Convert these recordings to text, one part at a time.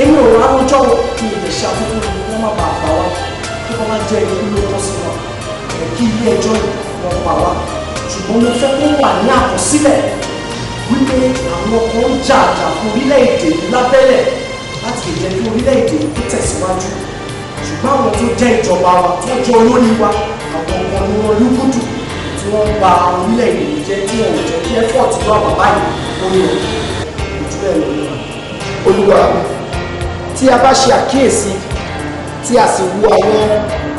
Èmi ò rárọ́jọ́ kí n lè ṣe àtúntò ní wọ́n má bàa pa wá, tó bá wá jẹ́ ikú ló tọ́ sí wa, kí ilé ẹjọ́ wọn pa wá. Ṣùgbọ́n mo fẹ́ kó wà ní àkọsílẹ̀ wípé àwọn kan ń jà àjà fún orílẹ̀-èdè lábẹ́lẹ̀ láti lè jẹ́ kí orílẹ̀-èdè kó tẹ̀síwájú. Ṣùgbọ́n àwọn tó jẹ́ ìjọba wa, tó jẹ́ olórí wa, àwọn kan ni wọ́n lúgùdù tí wọ́n ń ba orílẹ̀-èdè yìí jẹ́, tí wọn ò jẹ́ kí effort wà bàbá yìí lórí ọ̀ ojú bẹ́ẹ̀ lọ. Olúwa, tí a bá ṣe àkíyèsí tí a sì wo àwọn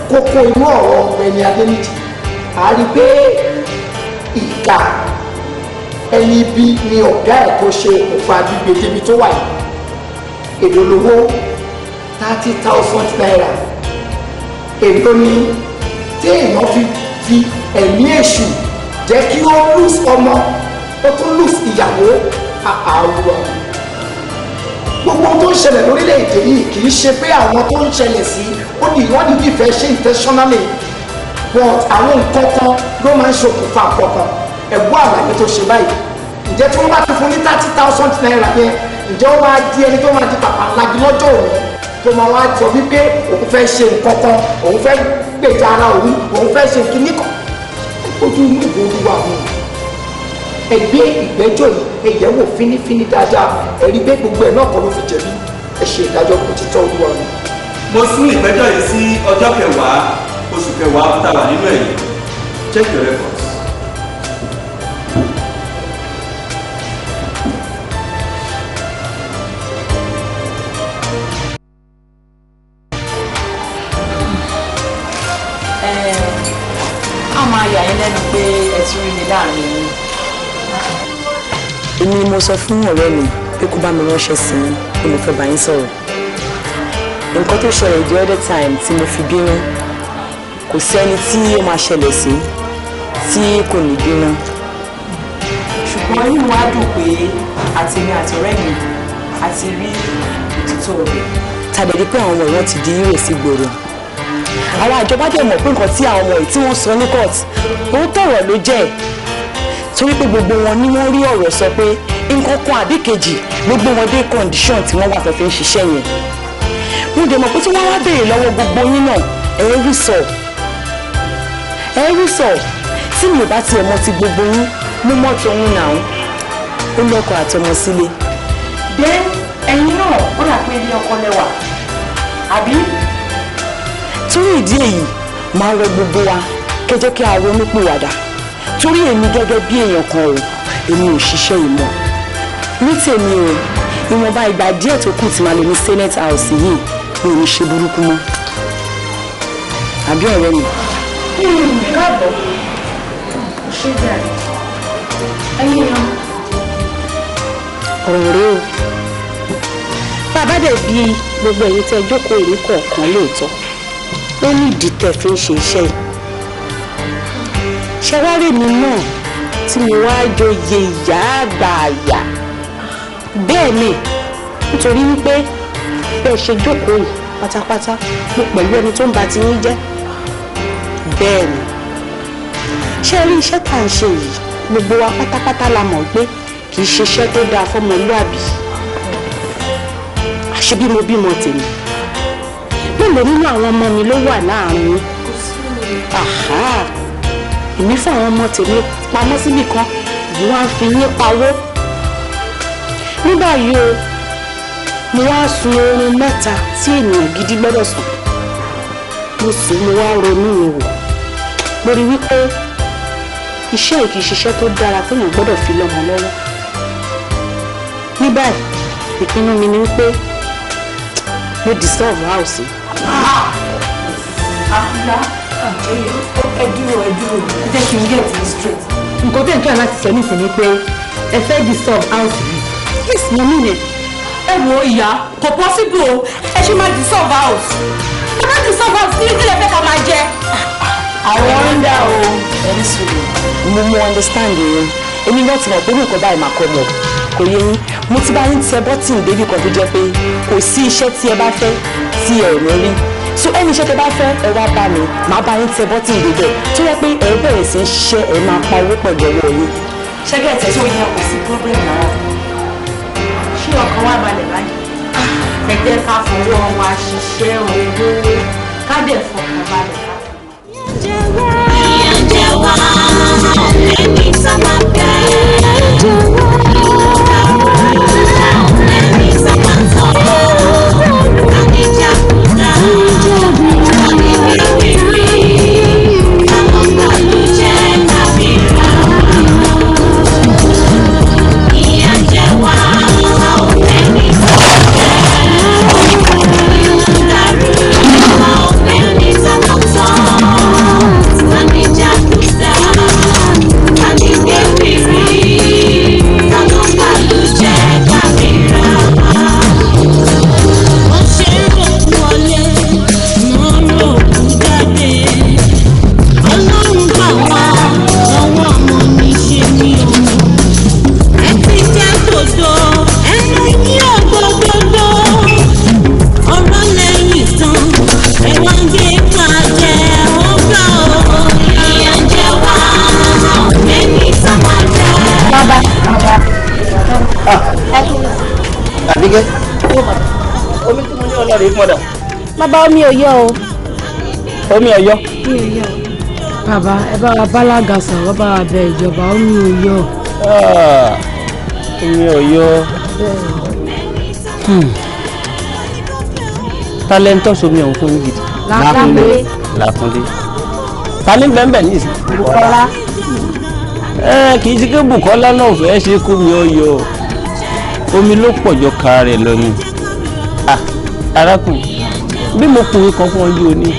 kókó inú ọ̀rọ̀ ọ̀gbẹ́ni Adéníjì, a rí pé ìkà ẹni ibi ni ọ̀gá ẹ̀ tó ṣe òkùnfà gbígbé débi tó wà yìí. Èlò lówó 30,000 naira. Èlò ni tí èèyàn fi ẹ̀mí èṣù jẹ́ kí ó lose ọmọ, ó tún lose ìyàwó. Àwùwà gbogbo tó ń ṣẹlẹ̀ lórílẹ̀‐èdè yìí kì í ṣe pé àwọn tó ń ṣẹlẹ̀ sí ó ní wọ́n ní ìfẹ́ ṣe intentionally, but àwọn nǹkan kan ló máa ń ṣokùnfà kankan. Ẹ̀gbọ́n àlàyé tó ṣe báyìí, ǹjẹ́ tí wọ́n bá ti fún ní 30,000 naira yẹn, ǹjẹ́ ó máa di ẹni tó máa di pàpà ńlági lọ́jọ́ òní tó máa wá sọ wípé òun fẹ́ ṣe nǹkan kan, òun fẹ́ gbèjà ara òun, òun fẹ́ ṣe kíní kan? Ojú inú ìbò Olúwa mi, ẹ gbé ìgbẹ́jọ́ yìí, ẹ yẹ̀ wò fínífíní dáadáa, ẹ rí pé gbogbo ẹ̀ náà kọ́ ló fi jẹ̀bi. Ẹ ṣe ìdájọ́ kò títọ́ Olúwa mi. Mo sún ìgbẹ́jọ́ yìí sí ọjọ́ kẹwàá oṣù kẹwàá tá a wà nínú ẹ̀yìn. Check your records. A máa yà yín lẹ́nu pé ẹ tún rí mi láàrin yín. Èmi mo sọ fún ọ̀rẹ́ mi pé kó bá mi ránṣẹ́ sí yín pé mo fẹ́ bá yín sọ̀rọ̀. Nǹkan tó ṣẹlẹ̀ the other time tí mo fi bínú, kò sẹ́ni tí ó máa ṣẹlẹ̀ sí tí kò ní bínú. Ṣùgbọ́n inú wa dùn pé àtèmi àtọ̀rẹ́ mi àti rí òtítọ́ rẹ̀. Tàbí rí pé àwọn ọmọ ìwọ́n ti di hero sí gbòòrò. Àwọn àjọba dẹ̀ mọ̀ pé nǹkan tí àwọn ọmọ yìí tí wọ́n sọ ní court òótọ́ ọ̀rọ̀ ló jẹ́, torí pé gbogbo wọn ni wọ́n rí ọ̀rọ̀ sọ pé nǹkan kan àbí kejì ló gbé wọn dé condition tí wọ́n wà fẹ́ fi ń ṣiṣẹ́ yẹn. Mo dẹ̀ mọ̀ pé tí wọ́n wá béèrè lọ́wọ́ gbogbo yín náà, ẹ rí sọ, ẹ rí sọ. Tí mi ò bá tiẹ̀ mọ̀ ti gbogbo yín, mo mọ̀ tòun náà, ó lọ́kọ àtọmọ sílé. Then ẹ̀yin náà ó dà pé ilé ọkọ lẹ́wà, àbí? Torí ìdí èyí máa rọ gbogbo wa kẹjẹ kí a ronú pìwàdà, torí èmi gẹ́gẹ́ bí èèyàn kan o, èmi ò ṣiṣẹ́ ìmọ̀ ní tèmi o. Ìwọ̀nba ìgbà díẹ̀ tó kù tí máa lò ní Senate House yìí, mi ò ní ṣe burúkú mọ́. Àbí ọ̀rẹ́ mi? Káàbọ̀, ṣé bẹ́ẹ̀ ẹ̀yin yan ọ̀rọ̀ rẹ o. Bàbá dẹ̀ bí gbogbo ẹ̀yin tẹ́ jókòó ìlú kọ̀ọ̀kan lóòótọ́ ó ní ìdí tẹ́ fi ń ṣe iṣẹ́ yìí. Ṣẹwárì mi náà tí mo wá joyè ìyá àgbà àyà, bẹ́ẹ̀ ni, nítorí wípé bẹ́ẹ̀ ṣe jókòó yìí pátápátá mo pẹ̀lú ẹni tó ń ba ti yín jẹ́. Bẹ́ẹ̀ ni, ṣé rí iṣẹ́ tá à ń ṣe yìí, gbogbo wa pátápátá la mọ̀ pé kì í ṣiṣẹ́ tó dáa fọ́mọlúàbí. Àṣé bí mo bímọ tèmi, mélòó nínú àwọn ọmọ mi ló wà láàrin yín? Èmi fún àwọn ọmọ tèmi pamọ́ síbì kan, èyí wá ń fi yín pawó. Ní báyìí o, mo wá sun oorun mẹ́ta tí ènìyàn gidi gbọ́dọ̀ sùn. Mo sùn, mo wá ronú mi wò. Mo rí wípé iṣẹ́ yìí kì í ṣiṣẹ́ tó dára téèyàn gbọ́dọ̀ fi lọ́mọ lọ́wọ́. Ní báyìí, ìpinnu mi ni wípé mo dissolve house. Àfúlá, ẹ dúró, ẹ dúró, ẹ jẹ́ kí n get it straight. Nǹkan tẹ̀ ń try láti sọ nísìnyí ni pé ẹ fẹ́ dissolve house yìí. Yes, mo mean it. Ẹ wo ìyá, kò possible o, ẹ ṣe máa dissolve house. Ẹ má dissolve house, kí lè fẹ́ ká máa jẹ? Àwọn ń dà o. Ẹni sùúrù, mo understand yín. Èmi náà ti mọ̀ pé nǹkan báyìí máa kọ́ mọ̀, kò yé yín. Mo ti bá yín tẹ bọ́tìn débi kan tó jẹ́ pé kò sí iṣẹ́ tí ẹ bá fẹ́ tí ẹ ò ní rí. So ẹni iṣẹ́ tẹ bá fẹ́ ẹ wá bá mi, màá bá yín tẹ bọ́tìn débẹ̀ tó yẹ pé ẹ bẹ̀rẹ̀ sí í ṣiṣẹ́, ẹ máa pa owó pẹ̀lú ọwọ́ yín. Ṣẹ́gẹ́ ẹ̀tẹ̀ tó yẹ kò sí problem rárá. Ṣé ọkàn wa balẹ̀ báyìí? Ẹ jẹ́ ká fọwọ́ wa ṣiṣẹ́ owó ká dẹ̀ fọkàn balẹ̀ ká. Ìyà ń jẹ wá, ẹni tá máa bẹ̀. Ẹni tá máa tọ́. Àníjàkúta, àníwíwìrì, àwọn gbàlújẹ́ tàbí ra. Ìyà ń jẹ wá, ẹni tá máa bẹ̀. Ìlú dàrú, ẹni tá máa tọ́. Àníjàkúta, àníwíwìrì, àwọn gbàlújẹ́ tàbí ra. Wọ́n ṣe ń ròkú wọlé, wọ́n ń ròkú jáde. Ọlọ́run gbà wá lọ́wọ́ ọmọ mi ṣe mí o. Ẹ ti jẹ́ dòdò, ẹnu yín ò gbódòdó. Ọ̀rọ̀ lẹ́yìn tán, ẹ wá ń gbé ká jẹ ó gbà o. Ìyà ń jẹ wá, ẹni tá máa jẹ. Bàbá bàbá. Àbíkẹ́ omi tí mo ní ọlọ́rìí pọ̀dà. Bàbá omi ò yọ o. Omi ọ̀yọ́. Mi ò yọ. Bàbá ẹ bá wa bálága sọ̀rọ̀ bá wa bẹ ìjọba omi ò yọ. Omi ọ̀yọ́. Tálẹ́ńtọ́ somi ọ̀hún fún yín gidi. Lákúnlé. Lákúnlé. Ta ní bẹ́ẹ̀ ní ìsìn? Bùkọ́lá. Ẹ kì í ṣe pé Bùkọ́lá náà fẹ́ ṣe kó mi ọyọ. Omi ló pọ̀jọ ka rẹ̀ lọ ni. Ah, arákùnrin, bí mo kùnrin kan fún ọjọ́ òní,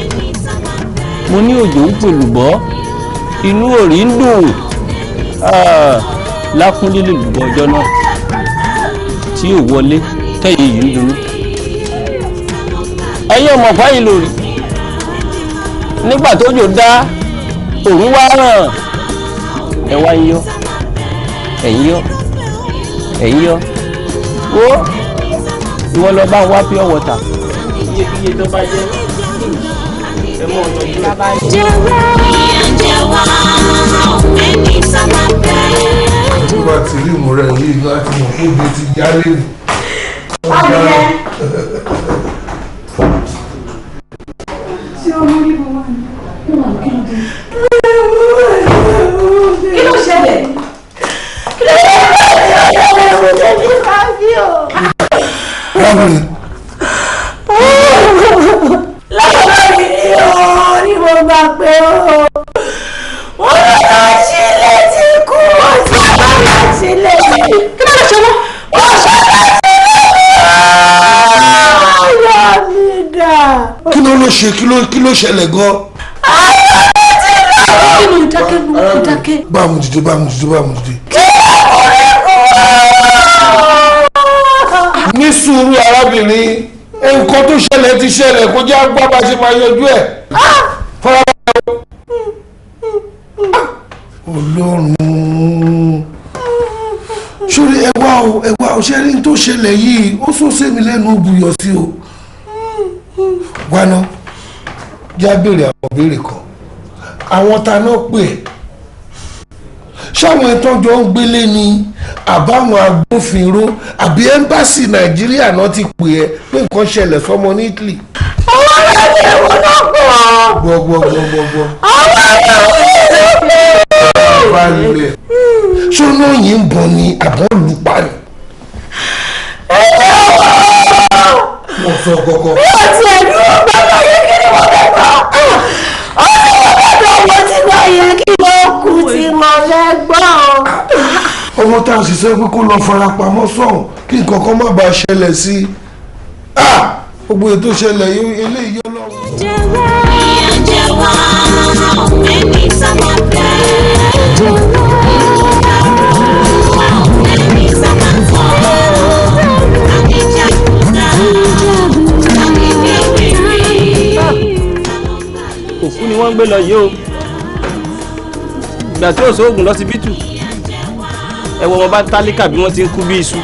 mo ní òjò ń pèlùbọ́, inú òrì ń dùn. Ah, Lákúnlé lè lùbọ́ ọjọ́ náà tí ò wọlé tẹ̀yìn yìí ń dunnú. Ẹ̀yin ọmọ fáyín lórí nígbà tó jò dá òun wá ràn ẹ wá ń yọ ẹ̀yin yọ ẹ̀yin yọ wo ìwọ lọ bá ń wá pure water. Iyekíye tó bá jẹ́ ẹ mọ̀ ọ́ lọ́jọ́. Ìyà ń jẹ wá, ẹni tá máa bẹ̀. Tó bá ti rí ìmúra yìí láti mọ̀ pé ibi ti yálé ni. Ṣé ọmọ orí mo wà ní? Kí ló ṣẹlẹ̀? Kí ló ṣẹlẹ̀? Lábìrin. Lọ́wọ́ mi ni o ní mo gbà pé o. Wọ́n lọ sílé tí kú wọ́n sì bá lọ sílé mi. Kí ló ṣe wọ́n? Wọ́n ṣe lọ sílé mi. Ayọ̀ mi dà. Kí ló ló ṣe kí ló ṣẹlẹ̀ gan? Kí ló ń dákẹ́ ló ń dákẹ́? Bá a mú dìde bá a mú dìde bá a mú dìde. Ní sùúrù arábìnrin, nǹkan tó ṣẹlẹ̀ ti ṣẹlẹ̀ kó jẹ́ àgbà bá ṣe máa yanjú ẹ̀. Farabalẹ̀ o. Ọlọ́run sórí ẹwà o ẹwà o ṣe rí n tó ṣẹlẹ̀ yìí ó sún sí mi lẹ́nu buyọ̀ sí o. Gbaná já béèrè àwọn béèrè kan àwọn ta náà pè é ṣáwọn ìtọ́jọ́ ń gbélé ni àbáwọn agbófinró àbí ẹ́mbáàsì Nàìjíríà náà ti pè é pé nǹkan ṣẹlẹ̀ sọ́mọ ní Italy. Àwọn ọ̀rẹ́ mi ò náà pọ̀. Gbọ́ gbọ́ gbọ́ gbọ́ gbọ́. Àwọn ọ̀rẹ́ mi ò náà pọ̀. Balẹ̀ ṣé náà yìí ń bọ̀ ni àbọ̀ lù pa ni. Wọ́n sọ kọ́kọ́. Mi ò tiẹ̀ dúró gbọ́dọ̀ yẹ kí ni mo fẹ́ gbọ́. Ó ní mo fẹ́ gbọ́ mo ti gbọ́ yẹn kí mo kú tí mo fẹ́ gbọ́. Ọmọ tá a sì sọ pé kó lọ farapamọ́ sọ̀hún kí nǹkan kan má bàa ṣẹlẹ̀ sí i. Gbogbo ètò ṣẹlẹ̀ eléyìí ọlọ́run. Ìyà ń jẹ wá, ẹni tá máa bẹ̀. Ìlú dàrú, ẹni tá máa tọ́. Àníjàkúta, àníwíwìrì. Òkú ni wọ́n ń gbé lọ yìí o. Ìgbà tí ò sóògùn lọ́sibítù, ẹ̀wọ̀n wọn bá tálíkà bí wọ́n ti ń kú bí iṣu.